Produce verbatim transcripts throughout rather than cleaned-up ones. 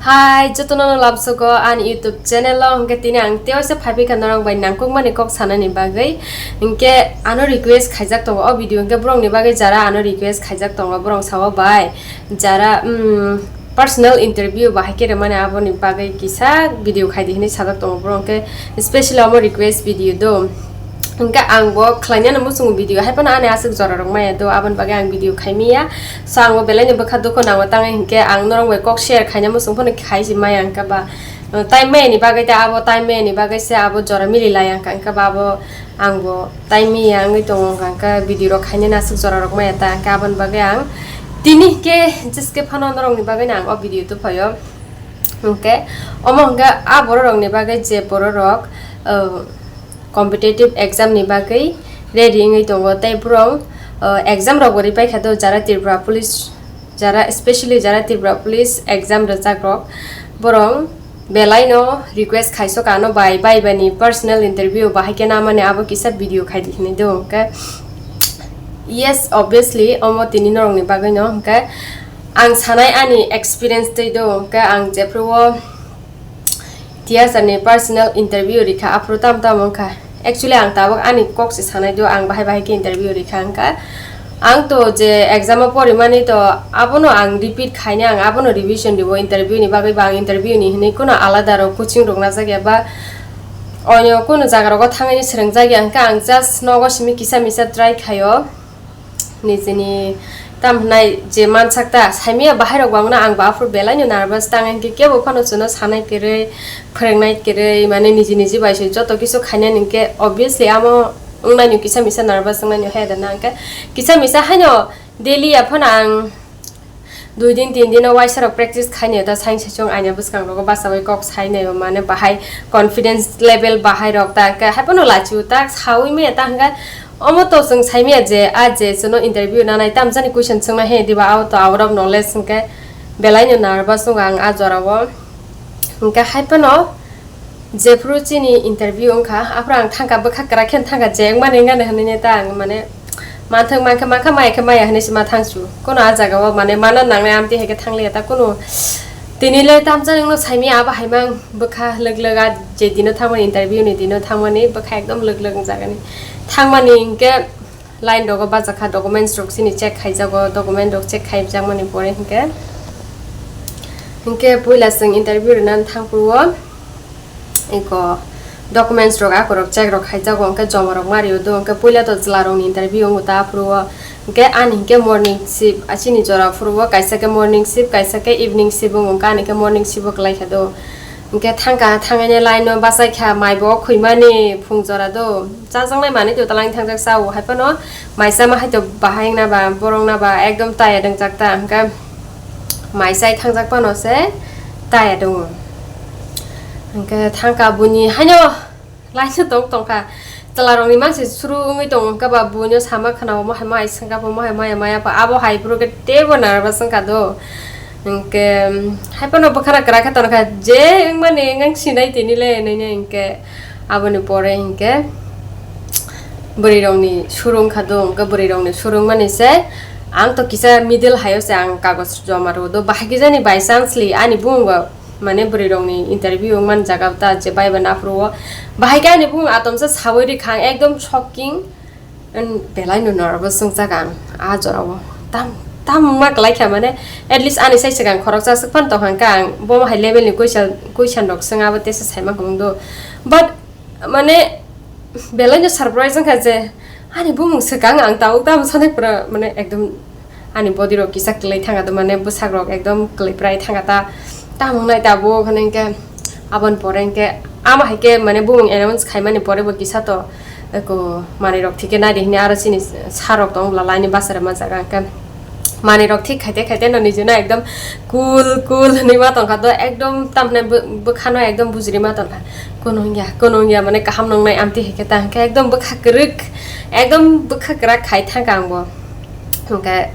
Hai, jotono no labsogo ani YouTube channel o, hwnkhe tini ang tewaisa phaiphikha norok bai nangkukmani kok sanani bagwi. Hwnkhe ano request khaijak tongo o video, hwnkhe borokni bagwi jara ano request khaijak tongo, borok sao bai jara, mm, personal interview bahai khe rwmani aboni bagwi kisa video khaidi hinwi sajak tongo borok, hwnkhe specially omo request video do. Hwnkhe ang bo khlainani muchungo video, hai phano ani aswk jora rok maya do, aboni bagwi ang video khai maya. So ang bo belai ni bwkha dukho nango, tangwi hinkhe ang norok bai kok share khaina muchung phano khai si maya, hwnkhe ba, uh, time maya ni bagwi ta abo time maya ni bagwi se abo jora mili lai ang kha, hwnkhe ba abo ang bo time maya wngwi tongo, hwnkhe video rok khainani aswk jora rok maya ta, hwnkhe aboni bagwi ang tini hinkhe jeske phano norok ni bagwi no ang o video tubuphaio. Hwnkhe omo hwnkhe a borok rok ni bagwi je borok rok, uh, competitive exam ni bagwi ready wngwi tongo, tei borok, uh, exam rok bo ripai kha do, jara Tripura Police, jara, specially jara Tripura Police exam rwchak rok, borok belai no request khaiso kha ano bai, bai bani personal interview bahai khe namani abo kisa video khaidi hinwi do. Hwnkhe yes, obviously omo tini norok ni bagwi no, hwnkhe ang sanai ani experience twi do, hwnkhe ang jephru o T S R ni personal interview rikha, aphuru tamo tamo wngkha. Actually, ang tabuk ani kok se sanai do, ang bahai bahai khe interview rikha wngkha. Ang to je exam o porimani to abono ang repeat khaini, ang abono revision riwo, interview ni bagwi ba ang interview ni hinwi kuno alada rok coaching rok najak ya ba onyo kuno jaga rogo thangwi swrwngjak ya, hwnkhe ang just nogo simi kisa misa try khaio. Nijini tam hwnai je mansak ta, saimaya bahai rok bangno ang bo aphuru belai no nervous tang, hinkhe kebo phano chwngno sanai kwrwi, phwrwngnai kwrwi, mane niji niji bai se joto kisu khainani hinkhe obviously amo wngnai no kisa misa nervous wngnai no hai da na, hinkhe kisa misa haino daily ya phano ang dui din tin dino waisa rok practice khaini ta saing saichung aina bwskang rogo bachawi kok sainai mane bahai confidence level bahai rok ta hinkhe hai phano lachiu ta sawi maya ta hinkhe omo to chwng saimaya je a je chwngno interview nanai tamjani question chwngna he diba, out of knowledge hinkhe belai no nervous wngo ang a jorao. Hinkhe hai phano jephru chini interview wngkha, aphuru ang thangkha bwkha kwrak khe thangkha, je wngmani wngani hinwi ta ang mane manthok mankha mankha maya khe maya hinwi se ma thangsu. Kuno a jagao mane mana nangnai amtwi hai khe thangliya ta kuno. Tini le tamjani wngno saimaya abo hai mang bwkha lwk lwk a je dino thangmani, interview ni dino thangmani bwkha ekdom lwk lwk wngjagani. Thangmani hinkhe line rogo bajak kha, documents rok chini check khaijago, document rok check khaijakmani pore hinkhe, hinkhe puila chwng interview rwna thangphuru o eko documents rok ako rok check rok khaijago, hinkhe joma rok mario do, hinkhe puila to chwla rok ni interview wngo ta aphuru o, hinkhe ani hinkhe morning shift, a chini jora phuru o kaisa khe morning shift, kaisa khe evening shift wngo, hinkhe ani khe morning shift o kwlai kha do. Hinkhe thangkha, thangwi line o bachai kha, mai bo khwimani phung jora do. Chajaknai manwi to twlang thangjak chao, hai phano mai chama hai to bahai wngna ba, borok na ba ekdom taya dwngjak ta, hwnkhe mai chai thangjak phano se taya dwngo. Hwnkhe thangkha buini haino laino tong tongkha, chwla rokni mansi suru wngwi tongo, hwnkhe ba buino sama khna omo hai mai swngkha, omo hai maya maya pha, abo hai phuru khe teibo nervous wngkha do. Hwnkhe hai phano bwkhara kwrak khe tongkha, je wngmani wng sinai tini le hinwi, hinkhe aboni pore hinkhe bwrwi rokni surung kha do, hwnkhe bwrwi rokni surung mani se ang to kisa middle hai o se ang kagoj joma rw do, bahai khe jani by chance li ani bumung bo mane bwrwi rokni interview wng man jaga ta je bai bai aphuru o, bahai khe ani bumung atomsa sawi rikha ang ekdom shocking. Belai no nervous wngjak ang a jora o. Tam, tam wngma kwlai kha mane, at least ani sai swkang khoroksa swk phano tong kha ang, bo hai level ni question, question rok swng abo tesa saima hwn do. But mane belai no surprise wngkha je ani bumung swkang ang tabuk tamo sanai pura mane ekdom ani body rok kisa kwlai thangkha ta, mane bwsak rok ekdom kwlai prai thangkha ta, tamo wngnai tabuk hinwi hinkhe aboni pore hinkhe ama hai khe mane bumung announce khaimani pore bo kisa to eko manwi rok thik khe nai di hinwi aro chini sir rok tong bwla laini bachari ma jaga hinkhe manwi rok thik khaite khaite no nijino ekdom cool cool hinwi ma tongkha do, ekdom tamhinai bw-, bwkhano ekdom bujri ma tongkha, kunu wngya kunu wngya mane kaham nongnai amtwi hai khe ta hinkhe ekdom bwkha kwrwk, ekdom bwkha kwrak khai thangkha ang bo. Hinkhe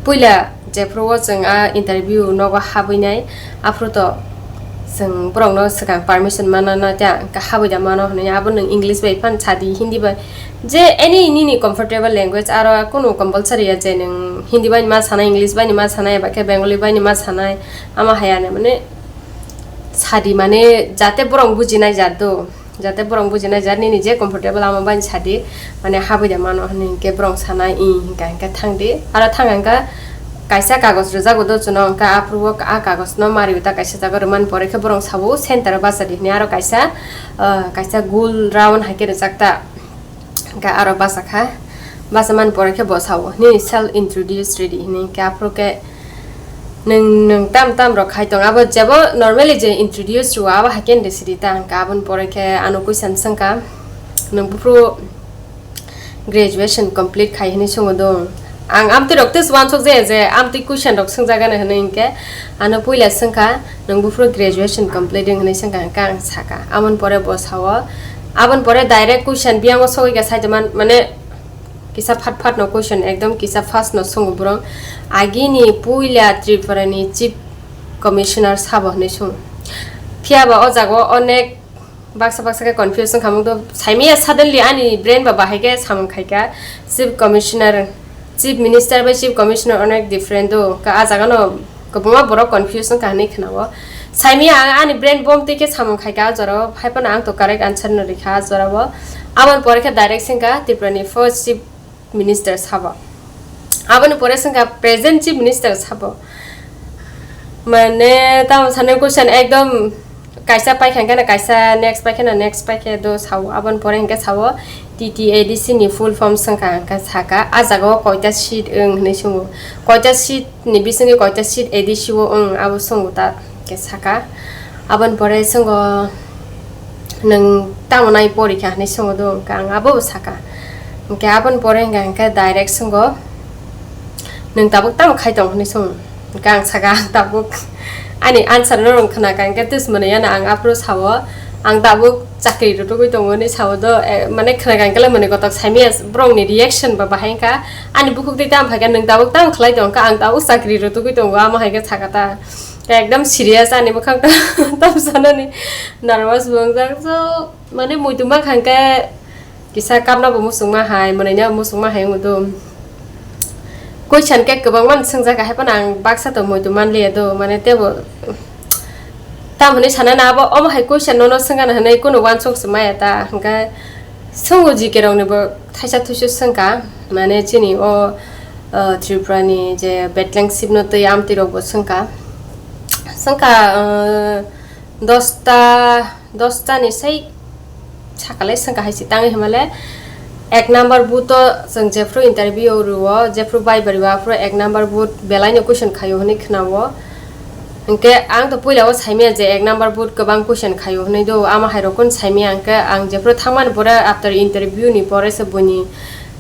puila jephru o chwng a interview nogo habwi nai, aphuru to chwng borokno swkang permission mana na ta, hinkhe habwi da mano hinwi abo nwng English bai phano sa di, Hindi bai, je any nini comfortable language, aro kunu compulsory ya je nwng Hindi bai ni ma sanai, English bai ni ma sanai, eba khe Bengali bai ni ma sanai, ama hai ani mane sadi, mane jate borong bujinai jat do, jate borong bujinai jat nini je comfortable amo bai sadi, mane habwi da mano hinwi hinkhe borong sanai, "Ih," hinkha hinkhe thangdi, aro thang hinkha kaisa kagoj rwjago do chwno, hinkha aphuru o a kagoj no mari ta kaisa jaga rwmani pore khe borong sabo center o bachadi hinwi, aro kaisa, ah, kaisa gul round hai khe rwjak ta. Hinkhe aro basa kha, basa mani pore khe bo sao, "Nini self introduce ridi," hinwi. Hinkhe aphuru khe nwng, nwng tam tam rok khai tong, abo jebo normally je introduce rwo abo hai khe rwsidi ta. Hinkhe aboni pore khe ano question swngkha, "Nwng buphuru graduation complete khai?" hinwi swngo do. Ang amtwi rok tei uansuk jaya je amtwi question rok swngjagano hinwi hinkhe ano puila swngkha, "Nwng buphuru graduation complete wng?" hinwi swngkha, hinkhe ang saka. Aboni pore bo sao, aboni pore direct question biyango sogwi kha saida man, mane kisa phat phat no question, ekdom kisa fast no swngo borok. Agini puila Tripura ni chief commissioner sabo hinwi swngo. Phiya ba o jaga o onek baksa baksa khe confuse wngkha mung do, saimaya suddenly ani brain ba bahai khe samung khaikha, chief commissioner, chief minister bai chief commissioner onek different do, ka a jaga no kwbangma borok confuse wngkha hinwi khwnao. Saimaya ang ani brain bomb twi khe samung khaikha a jorao, hai phano ang to correct answer no rikha a jorao. Aboni pore khe direct swngkha Tripura ni first chief minister sabo. Aboni pore swngkha present chief minister sabo. Mane tamo sanai question ekdom kaisa paikha hinkhe na kaisa, next paikha na next paikha do sao. Aboni pore hinkhe sao T T A D C ni full form swngkha hinkhe saka, "A jaga o koita seat wng?" hinwi swngo. Koita seat ni bisingni koita seat A D C o wng abo swngo ta khe saka. Aboni pore swngo, "Nwng tamo nai porikha?" hinwi swngo do, hinkhe ang abo bo saka. Hinkhe aboni pore hinkha hinkhe direct swngo, "Nwng tabuk tamo khai tong?" hinwi swngo. Hinkhe ang saka, "Ang tabuk," ani answer no rwng khna kha hinkhe tei swngo, "Ano ang aphuru sao, ang tabuk chakri rwtugwi tongo," hinwi sao do, eh, mane khna kha hinkhe le mane kotok saimaya borokni reaction ba bahai wngkha. Ani bukhuk twi tamo phaikha, "Nwng tabuk tamo khlai tong kha?" "Ang tabuk chakri rwtugwi tongo," amo hai khe saka ta. Ekdom serious ani bwkhak tam sanani nervous bo wngjak. So, mane muitu mankha hinkhe kisa kapna bo muchungma hai, mwnwino muchungma hai wngwi do. Question khe kwbangma swngjak, hai phano ang baksa to muitu manliya do, mane teibo tamo hinwi sana na abo, omo hai question nono swngkha na hinwi kunu uansuk se maya ta, hinkhe swngo G K rokni bo thaisa thuisu swngkha, mane chini o, uh, Tripura ni je Betleng sip no twi amtwi rok bo swngkha, swngkha, uh, dosta, dosta ni sai sakalai swngkha hai se tangwi himale ek number booth o chwng jephru interview rwo, jephru bai bari o aphuru ek number booth belai no question khaio hinwi khwnao. Hinkhe ang to puila o saimaya je ek number booth kwbang question khaio hinwi do, amo hai rok kun saimaya, hinkhe ang jephru thangmani pore after interview ni pore se buini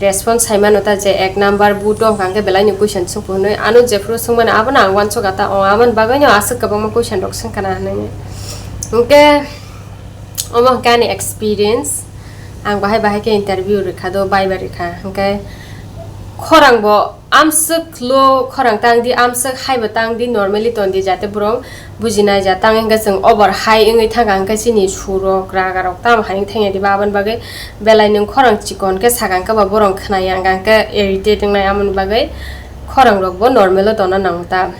response saimano ta je ek number booth o hinkhe belai ni question swngkha hinwi, ano jephru swngmani abono ang uansukha ta, o amoni bagwi no aswk kwbangma question rok swngkha na hinwi. Hinkhe omo hinkhe ani experience, ang bahai bahai khe interview rwkha do, viva rwkha, hinkhe khorang bo amswk low khorang tang di, amswk high bo tang di, normally ton di, jate borok bujinai ja tang hinkhe chwng over high wngwi thangkha, hinkhe chini surok raga rok tamo hai wngwi thangya diba, aboni bagwi belai nwng khorang chikon khe sakha hinkhe ba borok khwnaya, hinkhe irritate wngnai, amoni bagwi khorang rok bo normal o tongna nango ta.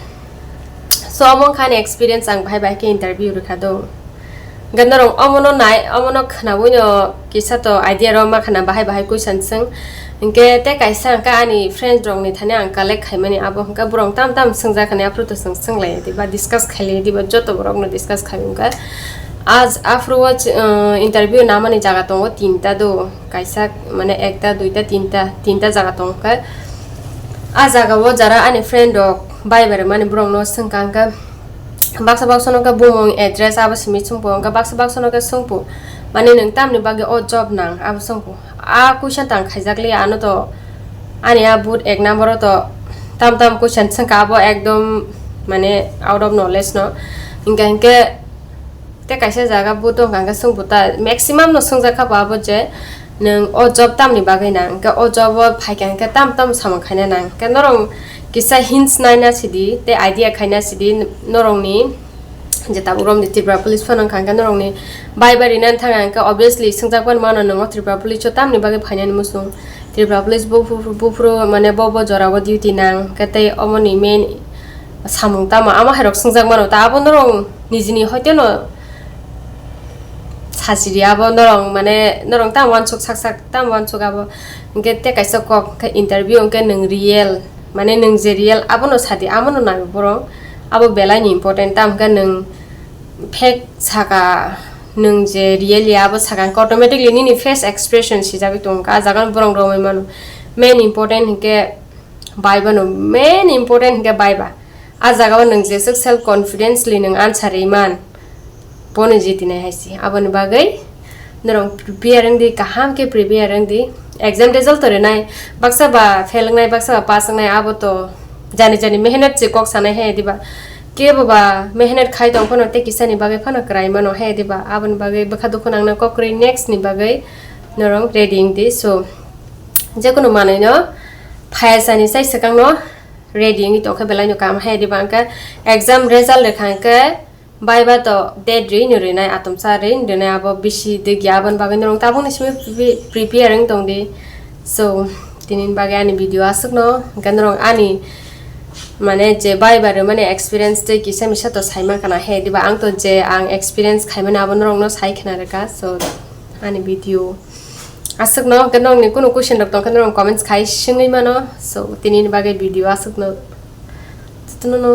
So omo wngkha ani experience, ang bahai bahai khe interview rwkha do. Hinkhe norok omono nai, omono khnaui no kisa to idea rw ma khana bahai bahai question swng. Hinkhe tei kaisa hinkhe ani friend rokni thani ang collect khaimani, abo hinkhe borok tam tam swngjakha ni, aphuru to chwng swnglaidi ba discuss khailaidiba, joto borokno discuss khai hinkhe. Aj aphuru o ch-, uh, interview namani jaga tongo tinta do, kaisa mane ekta, duita, tinta, tinta jaga tongo khe. A jaga o jara ani friend rok bai bai rwmani borokno swngkha hinkhe. Baksa baksa no khe bumung address abo simi swngphu, hwnkhe baksa baksa no khe swngphu, mane nwng tamni bagwi o job nang abo swngphu. A question tang khaijak liya, ano to ani a booth ek number o to tam tam question swngkha, abo ekdom mane out of knowledge no. Hinkhe hinkhe tei kaisa jaga booth wngkha hinkhe swngphu ta, maximum no swngjakha bo abo je, nwng o job tamni bagwi nang, hinkhe o job o phaikha hinkhe tam tam samung khaina nang, hinkhe norok kisa hints naina sidi tei idea khaina sidi norokni, je tabuk romni Tripura Police phano wngkha hinkhe norokni bai bai rina thang hinkhe obviously swngjak pan mano, nwng o Tripura Police o tamni bagwi phainani muchung, Tripura Police buphuru, buphuru mane bo bo jora o duty nang hinkhe tei omoni main samung tamo amo hai rok swngjak mano ta, abo norok nijini hoito no sachiri abo norong mane norong tam wansuk sak sak tam wansuk abo. Hingke te kaisa kok khe interview hingke nwng real mane nwng je real abono sadi amono nai borok abo belai ni important tam hingke nwng fake saka nwng je real ya abo saka hingke automatically nini face expression sijagwi tongo a jaga borok romwi mano main important hingke Viva no main important hingke viva. A jaga o nwng jeswk self confidently nwng answer rwi man, bono jitinai hai se. Aboni bagwi norok prepare wng di, kaham khe prepare wng di. Exam result to rinai, baksa ba fail wngnai, baksa ba pass wngnai, abo to jani jani mehnat se kok sanai hai diba. Kebo ba mehnat khai tong phano tei kisani bagwi phano kwrai mano hai diba. Aboni bagwi bwkha dukhu nangna kok kwrwi next ni bagwi norok ready wng di. So, jekunu manwi no phai sani sai swkang no ready wngwi tongkha belai no kam hai diba hwnkhe exam result rwkha hwnkhe viva to date rwi no rwnai atomsa rwi no rwnai abo bisi degi aboni bagwi norok tabukni simi pre- prepare wng tong di. So, tini bagwi ani video aswkno hwnkhe norok ani mane je viva rwmani experience tei kisa misa to saima khana hai diba ang to je ang experience khaimani abo norokno sai khna rwkha. So, ani video aswkno hwnkhe nokni kunu question rok tongkhe norok comments khai swngwi mano. So, tini bagwi video aswkno jotono no